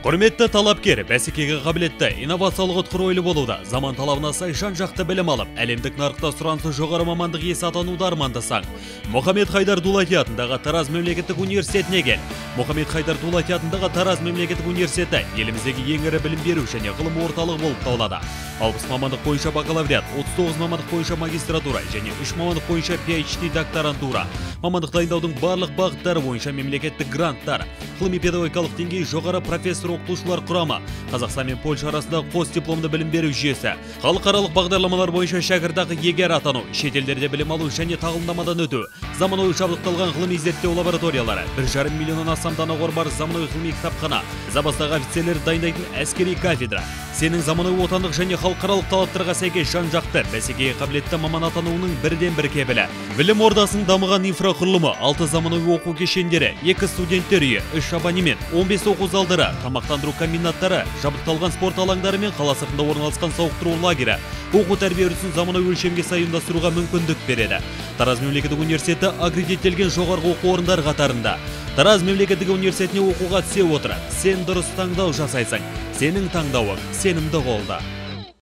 Құрметті талапкер, бәсекеге қабілетті, инновациялық ұтқыр ойлы болуды, заман талабына сай жан-жақты білім алып, әлемдік нарықта сұранысы жоғары мамандық иесі атануды армандасаң, Мұхаммед Хайдар Дулати атындағы Тараз мемлекеттік университетіне кел. Мұхаммед Хайдар Дулати атындағы Тараз мемлекеттік университеті еліміздегі ең ірі білім беру және ғылым орталығы болып табылады. 60 мамандық бойынша бакалавриат, 39 мамандық бойынша магистратура және 3 мамандық бойынша PhD докторантура. Мамандық дайындаудың барлық бағыттары бойынша мемлекеттік гранттар, ғылыми педагогикалық деңгейі жоғары профессор оқытушылар құрамы, Қазақстан мен Польша арасында қос дипломды білім беру жүйесі, халықаралық бағдарламалар бойынша шәкіртақы иегері атану, шетелдерде білім алу және тағылымдамадан өту, заманауи жабдықталған ғылыми зерттеу лабораториялары, 1,5 миллионнан астам дана қор бар заманауи ғылыми кітапхана, запастағы офицерлерді дайындайтын әскери кафедра. Сенің заманауи отандық және халықаралық талаптарға сәйкес жан-жақты, бәсекеге қабілетті маман атануының бірден-бір кепілі. Білім ордасының дамыған инфрақұрылымы, 6 заманауи оқу кешендері, 2 студенттер үйі, 3 абонемент, 15 оқу залдары, тамақтандыру комбинаттары, жабдықталған спорт алаңдары мен қала сыртында орналасқан сауықтыру лагері оқу тәрбие үрдісін заманауи өлшемге сай ұйымдастыруға мүмкіндік береді. Тараз мемлекеттік университеті аккредиттелген жоғарғы оқу орындары қатарында. Тараз мемлекеттік университетіне оқуға түсе отырып, сен дұрыс таңдау жасайсың. Сенің таңдауың сенімді қолда.